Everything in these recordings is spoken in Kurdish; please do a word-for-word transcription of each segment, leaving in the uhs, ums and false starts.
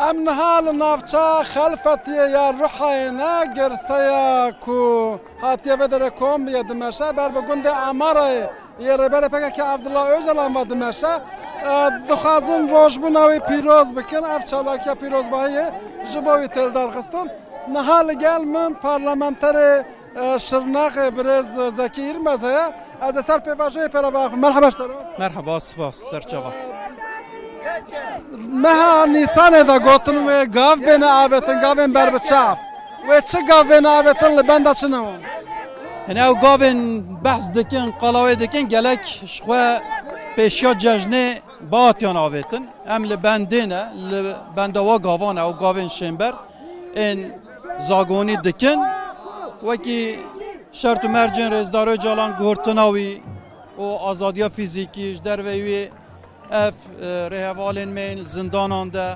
Em niha li navça Xelfetiyê ya Ruhayê ne, girseya ku hatiye vê derê kom bûye dimeşe, ber bi gundê Amarayê yê Rêberê P K K Abdullah Öcalan ve dimeşe. E, dixwazin rojbûna wî pîroz bikin, ev çalakiya pîrozbahiyê ji bo wî tê lidarxistin. Niha li gel min parlamenterê e, Şirnexê birêz Zekî Îrmez heye. Ez ê ser pêvajoyê pê re biaxivim. Merheba ji te re. Merheba, spas, serçava. Meha Nîsanê de gotin wê gav bêne avêtin, gavên berbiçav. Wê çi gav bêne avêtin, li benda çi ne wan? Hine ew gavên behs dikin, qala wê dikin, gelek ji xwe pêşiya cejnê bihatiyan avêtin. Em li bendê ne, li benda wa gavan e, ew gavên şênber ên zagonî dikin. Wekî şert û mercên Rêzdar Ocalan, guhurtina wî û azadiya fîzîkî, ji derveyî wê ev, e, rêhevalên me yên li zindanan de,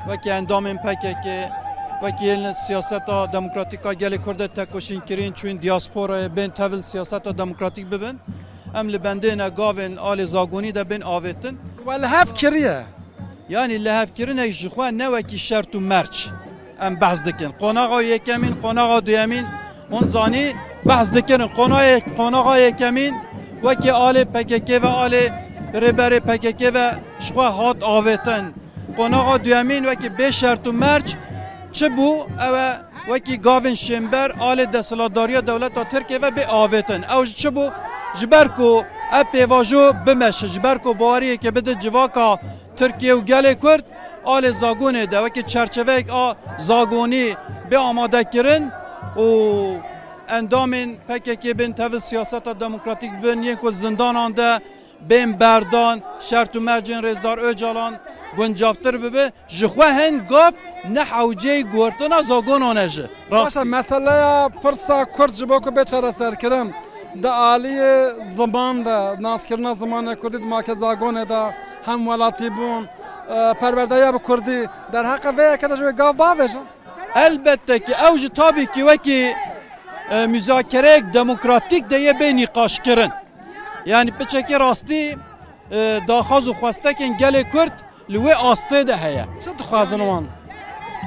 wekî endamên P K K, wekî yên li siyaseta demokratîk a gelê Kurd de tekoşîn kirîn, çûyîn diasporayê, bên tevil siyaseta demokratîk bibin. Em li bendê ne, gavên alê zagonî de bên avêtin. We li hev kiriye. Yanî lihevkirinek ji xwe ne wekî şert û merc em behs dikin. Qonaxa yekemîn, qonaxa duyemîn, hûn zanî behs dikirin. Qona yek-, qonaxa yekemîn wekî alê P K K ve, alê rêberê P K K ve ji xwe hat avêtin. Qonaxa duyemîn wekî bê şert û merc çi bû? Ew e wekî gavên şênber alê desthilatdariya dewleta Tirkiyê ve bê avêtin. Ew ji çi bû? Ji ber ku ev pêvajo bimeşe, ji ber ku baweriyeke bide civaka Tirkiye û gelê Kurd, alê zagonê de wekî çerçeveyek a zagonî bê amadekirin û endamên P K K bên tevil siyaseta demokratîk bibin, yên ku zindanan de bên berdan, şert û mercên Rêzdar Ocalan guncavtir bibe. Ji xwe hin gav ne hewceyî guhertina zagonan e jî. Rast. Baş e, meseleya pirsa Kurd ji bo ku bê çareserkirin, di aliyê ziman de, naskirina zimanê Kurdî di make zagonê de, hemwelatîbûn, e, perwerdeya bi Kurdî, derheqê vê yekê de ji wê gav bavêjin? Elbette ki ew jî tabî ki wekî, e, muzakereyek demokratîk de yê bê nîqaşkirin. Yanî piçekî rastî, e, daxwaz û xwestekên gelê Kurd li wê astê de heye. Çi dixwazin wan?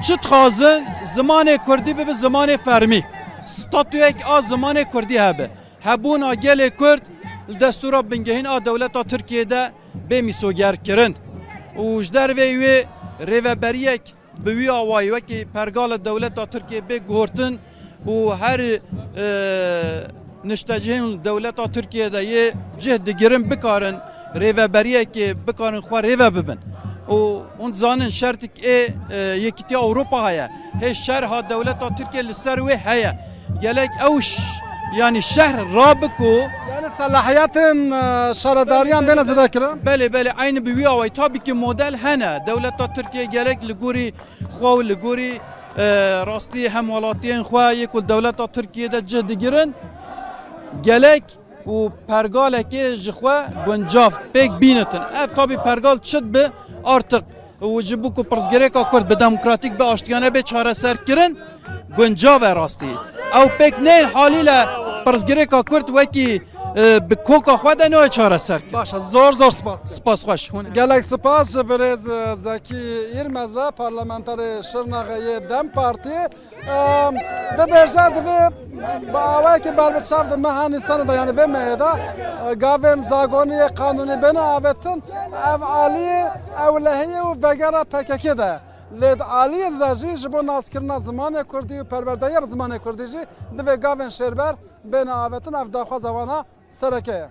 Çi dixwazin? Zimanê Kurdî bibe zimanê fermî. Statuyek a zimanê Kurdî hebe. Hebûna gelê Kurd li destûra bingehîn a dewleta Tirkiyê de bê mîsogerkirin. Û ji derveyî wê rêveberiyek bi wî awayî wekî pergala dewleta Tirkiyê bê guhurtin û her, e, niştecihên dewleta Tirkiyê de yê cih digirin bikarin rêveberiyekê bikarin xwe rêve bibin. Û hûn dizanin şertik ê, e, Yekîtiya Ewropa heye. Hê şerha dewleta Tirkiyê li ser wê heye. Gelek ew ş-, yanî şehr rabi ku Yani selahiyetên, e, şaredariyên bêne zêdekirin? Belê, belê, eynî bi wî awayî. Tabî ki model hene. Dewleta Tirkiye gelek li gorî xwe û li gorî, e, rastî hemwelatiyên xwe yê ku dewleta Tirkiye de cih digirin, gelek û pergalekê ji xwe guncav pêk bînitin. Ev tabî pergal çi dibe artık û ji bo ku pirsgirêka Kurd bi demokratîk, bi aştiyane bê çareserkirin, guncav e rastî. Ew pêk neyên halîle pirsgirêka Kurd wekî, e, bi koka xwe de nayê çareserkirin. Baş e, zor zor spas. Spas xweş. Hûn Gelek spas ji birêz, e, Zekî Îrmez re, parlamenterê Şirnexê yê DEM Partiyê. Em, dibêje divê bi awayekî berbiçav di meha Nîsanê de, yanî vê mehê de, e, gavên zagonî yê qanûnî bêne avêtin. Ev alî ewlehiyê û vegera P K K de. Lê di aliyê de jî ji bo naskirina zimanê Kurdî û perwerdehiya bi zimanê Kurdî jî divê gavên şêrber bêne avêtin. Ev daxwaza wan a sereke ye.